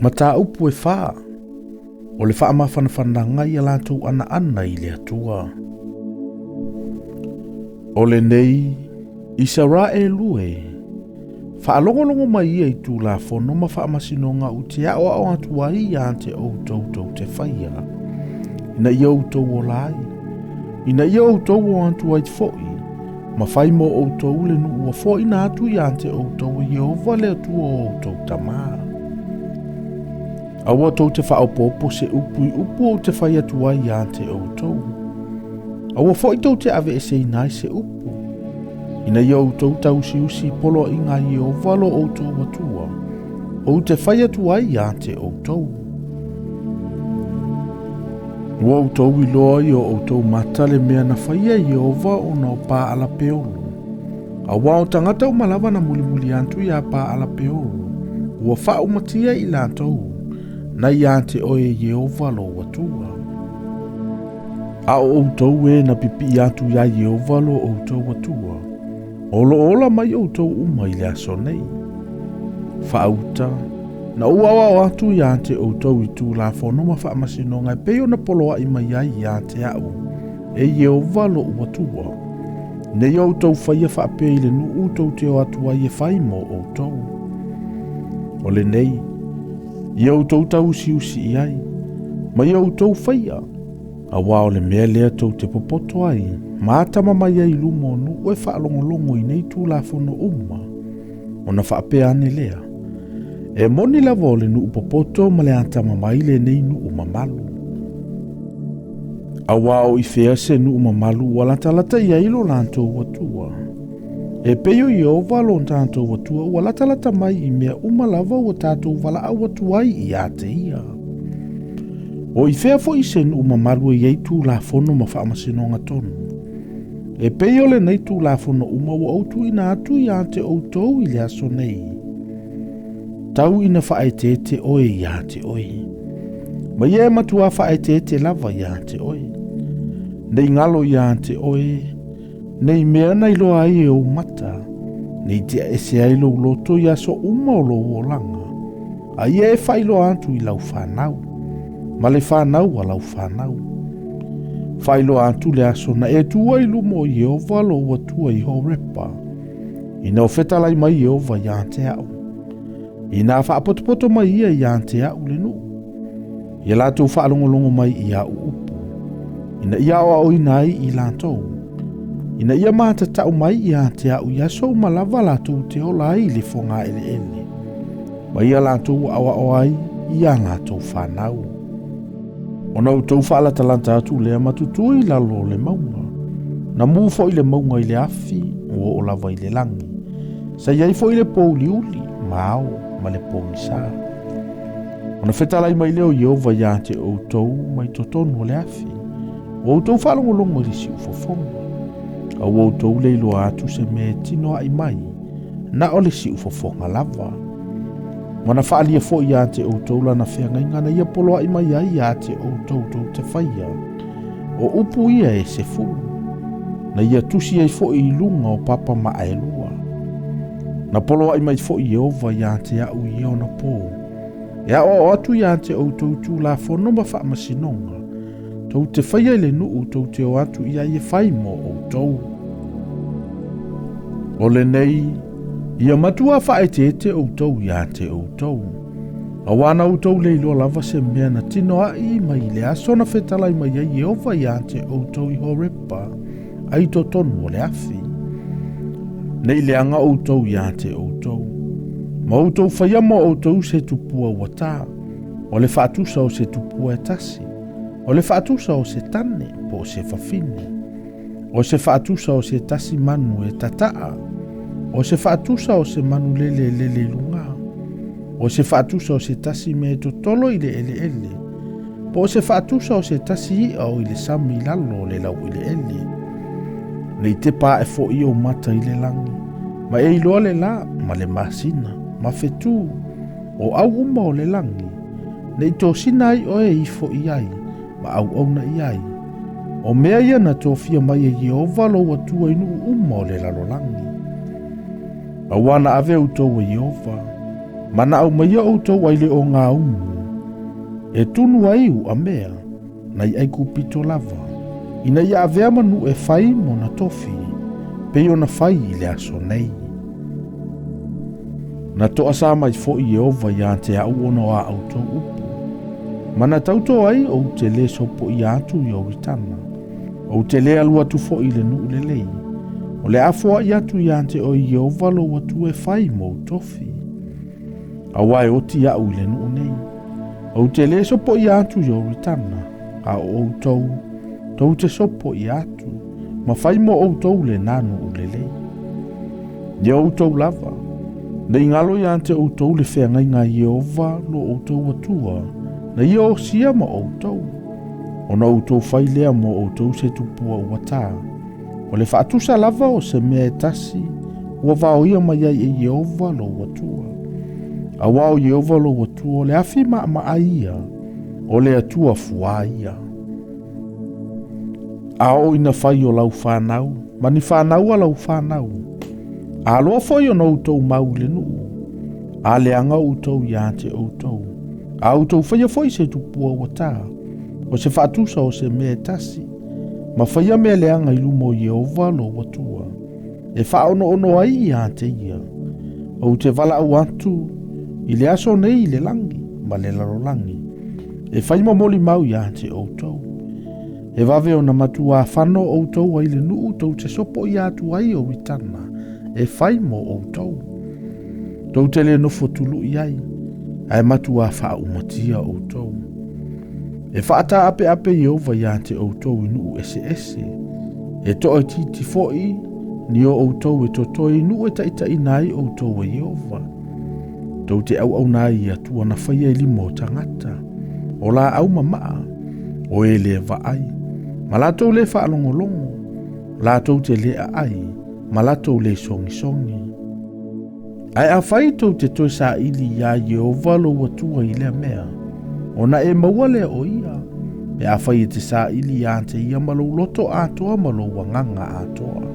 Mataupu e fā, o le faamafanafanaga i a latou anaana i le Atua. O lenei Isaraelu e, faalogologo mai ia i Tulafono ma faamasinoga ou te aoao atu ai ia te outou tou te faia, ina ia outou ola ai, ina ia outou o atu ai foi, ma fai mo outou le nuu ua foaina atu ia te outou e Ieova le Atua o outou tamā. Aua tou te faaopoopo se upu i upu ou te fai atu ai ia te outou. Aua foi tou te aveeseina ai se upu, ina ia outou tausiusi i poloaiga a Ieova lo outou Atua, ou te fai atu ai ia te outou. Ua outou iloa i o outou mata le mea na faia e Ieova ona o Paala Peolo. Auā o tagata uma lava na mulimuli atu iā Paala Peolo, ua faaumatia i latou, na iā te oe e Ieova lou Atua. A o outou e na pipii atu iā Ieova lo outou Atua, o lo o ola mai outou uma i le aso nei. Faauta, na ou aoao atu iā te outou i Tulafono ma faamasinoga e pei ona poloaʻi mai ai iā te aʻu, e Ieova loʻu Atua. Nei outou faia faapea i le nuu tou te o atu ai e fai mo outou. O lenei, ia outou tauusiusi i ai, ma ia outou faia, auā o le mea lea tou te popoto ai, ma atama mai ai i luma o nuu e faalogologo i nei Tulafono uma, ona faapea ane lea, E moni lava o le nuu popoto ma le atamamai lenei nuu mamalu. Auā o i fea se nuu mamalu ua latalata i ai lo latou Atua? E pei o Ieova lo tatou Atua ua latalata mai i mea uma lava ua tatou valaau atu ai iā te ia. O i fea foi se nuu mamalu e i ai tulafono ma faamasinoga tonu? E pei o lenei tulafono uma ua ou tuuina atu iā te outou i le aso nei. Tau ina faaeteete oe iā te oe. Ma ia e matuā faaeteete lava iā te oe. Nei galo iā te oe, nei mea na iloa ai e ou mata, nei tea ese ai lou loto i aso uma o lou olaga, a ia e faailoa atu i lau fanau, ma le fanau a lau fanau. Faailoa atu le aso na e tu ai i luma o Ieova lou Atua i Horepa, ina o fetalai mai Ieova iā te aʻu. Inā faapotopoto mai ia iā te aʻu le nuu, ia latou faalogologo mai i aʻu upu, ina ia aoaoina ai i latou, ina ia matatau mai iā te aʻu i aso uma lava latou te ola ai i le fogaeleele, ma ia latou aoao ai i a latou fanau. Ona outou faalatalata atu lea ma tutū i lalo o le mauga. Na mū foi le mauga i le afi ua oo lava i le lagi. Sa i ai foi le pōuliuli, ma ao, ma le pogisa. Ona fetalai mai lea o Ieova iā te outou mai totonu o le afi. Ua outou faalogologo i le siufofoga. A ua outou le iloa atu se mea e tinoai mai, na o le siufofoga lava. Ma na faaalia foi iā te outou lana feagaiga na ia poloaʻi mai ai iā te outou tou te faia, o upu ia e sefulu, na ia tusi ai foi i luga o papa maaelua. Na poloaʻi mai foi Ieova iā te aʻu i ia ona pō, e aoao atu iā te outou tulafono ma faamasinoga, Tou te faia i le nuu tou te o atu i ai e fai mo outou. O lenei, ia matua faaeteete outou iā te outou. Auā na outou le iloa lava se mea na tinoaʻi mai i le aso na fetalai mai ai Ieova iā te outou i Horepa, a i totonu o le afi. Nei leaga outou iā te outou. Ma outou faia mo outou se tupua ua tā. O le faatusa o se tupua e tasi, o le faatusa o se tane po o se fafine, o se faatusa o se tasi manu e tataa, o se faatusa o se manu lele e lele i luga, o se faatusa o se tasi mea e totolo i le eleele, po o se faatusa o se tasi iʻa o i le sami i lalo o le laueleele. Nei tepa aʻe foʻi ou mata i le lagi, ma e iloa le lā ma le masina, ma fetū, O au uma o le lagi, nei tosina ai oe e ifo i ai, ma auauna i ai. O mea ia na tofia mai e Ieova lou Atua i nuu uma o le lalolagi. Auā na ave outou e Ieova, Ma na aumaia outou ai le ogaumu, e tunu ai uamea, nai Aikupito lava, ina ia avea ma nuu e fai mo na tofi, pei ona fai i le aso nei. Na toasā mai foi Ieova ia te a'u ona o a outou upu, ma na tauto ai ou te lē sopoia atu i Ioritana. Ou te lē alu atu foi i le nuu lelei, o le a foaʻi atu iā te oe Ieova lou Atua e fai mou tofi. Auā e oti aʻu i le nuu nei. Ou te lē sopoia atu i Ioritana, a o outou, tou te sopoia atu, ma fai mo outou lenā nuu lelei. Ia outou lava, ne i galo iā te outou le feagaiga a Ieova lo outou Atua, na ia osia ma outou, ona outou fai lea mo outou se tupua ua tā. O le faatusa lava o se mea e tasi ua vaoia mai ai e Ieova lou Atua. Auā o Ieova lou Atua o le afi maʻamaʻai ia, o le Atua fuā ia. A oo ina fai o lau fanau, ma ni fanau a lau fanau, a loa foi ona outou mau i le nuu, a leaga outou iā te outou, a outou faia foi se tupua ua tā, o se faatusa o se mea e tasi, ma faia mea leaga i luma o Ieova lou Atua, e faaonoono ai iā te ia. Ou te valaau atu i le aso nei i le lagi ma le lalolagi, e fai ma molimau iā te outou. E vave ona matuā fano outou ai le nuu tou te sopoia atu ai Ioritana e fai mo outou. Tou te lē nofo tuluʻi ai, ae matuā faaumatia outou. E faataapeape Ieova iā te outou i nuu eseese, e toaitiiti foi ni o outou e totoe i nuu e taʻitaʻina ai outou e Ieova. Tou te auauna ai i Atua na faia i lima o tagata, o laau ma maa, o e lē vaai, ma latou lē faalogologo, latou te lē aai, ma latou lē sogisogi. Ae afai tou te toe saili iā Ieova lou Atua i lea mea, ona e maua lea o ia, pe afai e te saili iā te ia ma lou loto atoa ma lou agaga atoa.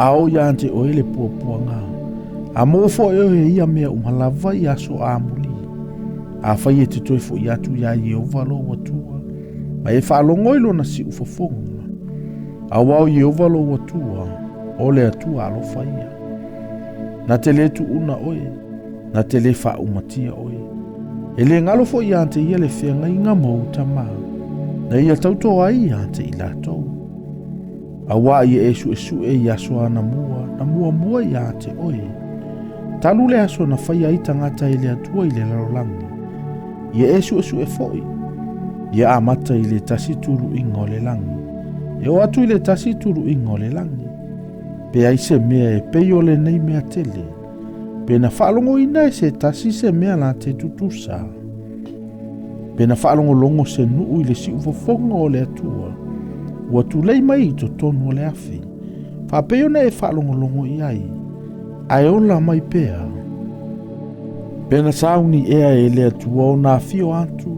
A oo iā te oe le puapuaga, a maua foi oe e ia mea uma lava i aso amuli, afai e te toe foʻi atu iā Ieova lou Atua, ma e faalogo i lona siufofoga, Auā o Ieova lou Atua, o le Atua alofa ia. Na te lē tuuna oe, na te lē faaumatia oe. E lē galo foi iā te ia le feagaiga ma ou tamā, na ia tauto ai iā te i latou. Auā ia e suesue i aso anamua, na muamua iā te oe. Talu le aso na faia ai tagata e le Atua i le lalolagi, Ia e suesue foi, ia amata i le tasi tuluiga o le lagi, e oo atu i le tasi tuluiga o le lagi. Pe ai se mea e pei o lenei mea tele, pe na faalogoina e se tasi se mea la te tutusa. Pe na faalogologo se nuu i le siufofoga o le Atua, ua tulei mai i totonu o le afi, faapei ona e faalogologo i ai, ae ola mai pea. Pe na sauni ea e le Atua ona afio atu,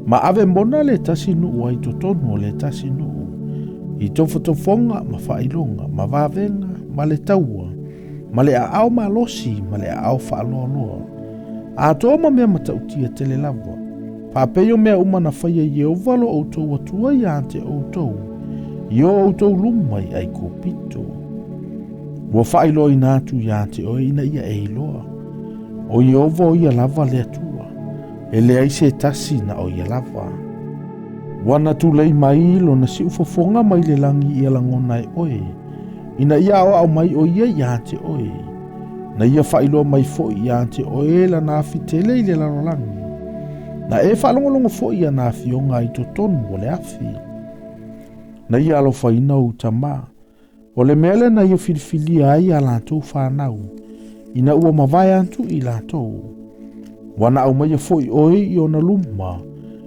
ma ave mona le tasi nuu ai totonu o le tasi nuu, i tofotofoga ma faailoga, ma vavega, ma le taua, ma le aao malosi, ma le aao faaloaloa, atoa ma mea matautia tele lava, faapei o mea uma na faia e Ieova lo outou Atua iā te outou, i o outou luma i Aikupito. Ua faailoaina atu iā te oe ina ia e iloa, o Ieova o ia lava le Atua, e leai se tasi na o ia lava. Ua na tulei mai lona siufofoga mai le lagi ia lagona e oe, ina ia aoao mai o ia iā te oe, na ia faailoa mai foi iā te oe lana afi tele i le lalolagi, na e faalogologo foi i ana afioga i totonu o le afi. Na ia alofaina ou tamā, O le mea lea na ia filifilia ai a latou fanau, ina ua mavae atu i latou. Ua na aumaia foi oe i ona luma,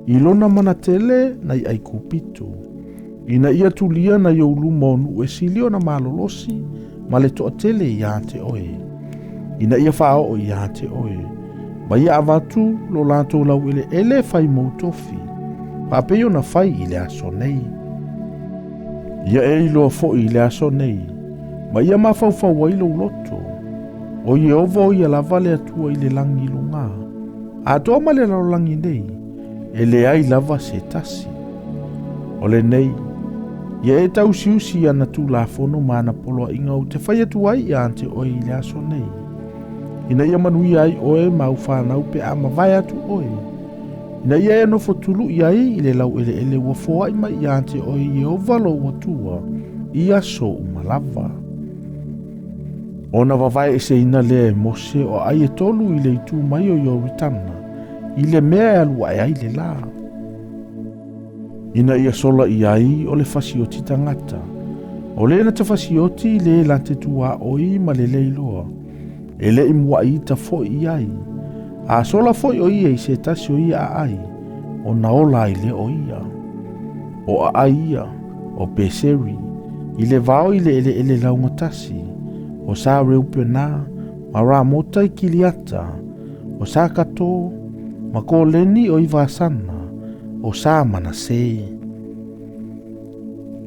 i lona mana tele nai Aikupito, ina ia tulia nai ou luma o nuu e sili ona malolosi ma le toatele iā te oe, ina ia faaoo iā te oe, ma ia avatu lo latou laueleele e fai mou tofi, faapei ona fai i le aso nei. Ia e iloa foi i le aso nei, ma ia mafaufau ai lou loto, O Ieova o ia lava le Atua i le lagi i luga, atoa ma le lalolagi nei, e leai lava se tasi. O lenei, ia e tausiusi i ana tulafono ma ana poloaiga ou te fai atu ai ia te oe i le aso nei, ina ia manuia ai oe ma au fanau pe a mavae atu oe, ina ia e nofo tuluʻi ai i le laueleele ua foai mai ia te oe Ieova lou Atua i aso uma lava. Ona vavaeeseina lea e Mose o aai e tolu i le itu mai o Ioritana, i le mea e alu ae ai le lā, ina ia sola i ai o le fasioti tagata, o le na te fasioti i le la te tuaoi ma le leiloa, e le i muaʻi ita foi i ai, a sola foi o ia i se tasi o ia aai, ona ola ai lea o ia. O aai ia, o Peseri, i le vao i le eleele laugatasi, o sa Reupena, ma Ramota i Kiliata, o sa Kato, ma Koleni o i Vasana, o sa Manase.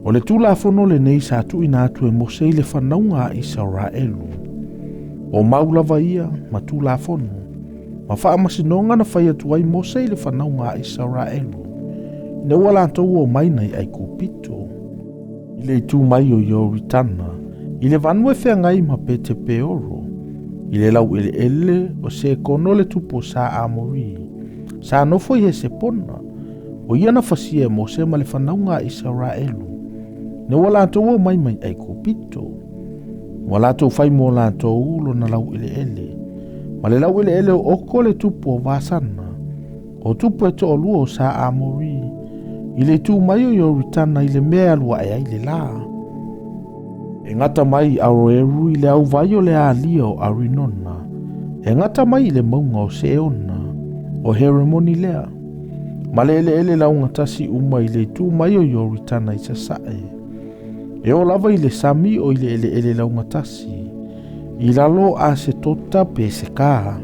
O le tulafono lenei sa tuuina atu e Mose i le fanauga a Isaraelu. O mau lava ia ma tulafono, ma faamasinoga na fai atu ai Mose i le fanauga a Isaraelu, ina ua latou omai mai Aikupito, i le itu mai o Ioritana, i le vanua e feagai ma Pete Peoro, i le laueleele o Sekono le tupu o sa Amori, sa nofo i Hesepona, o ia na fasia e Mose ma le fanauga a Isaraelu, ina ua latou omai mai Aikupito. Ua latou fai mo latou lona laueleele, ma le laueleele o Oko le tupu o Vasana, o tupu e toalua o sa Amori, i le itu mai o Ioritana i le mea e alu ae ai le lā. E gata mai i Aroeru i le auvai o le alia o Arinona, e gata mai i le mauga o Seona, o Heremoni lea, ma le eleele laugatasi uma i le itu mai o Ioritana i sasae, e oo lava i le sami o i le eleele laugatasi, i lalo o Asetota Peseka.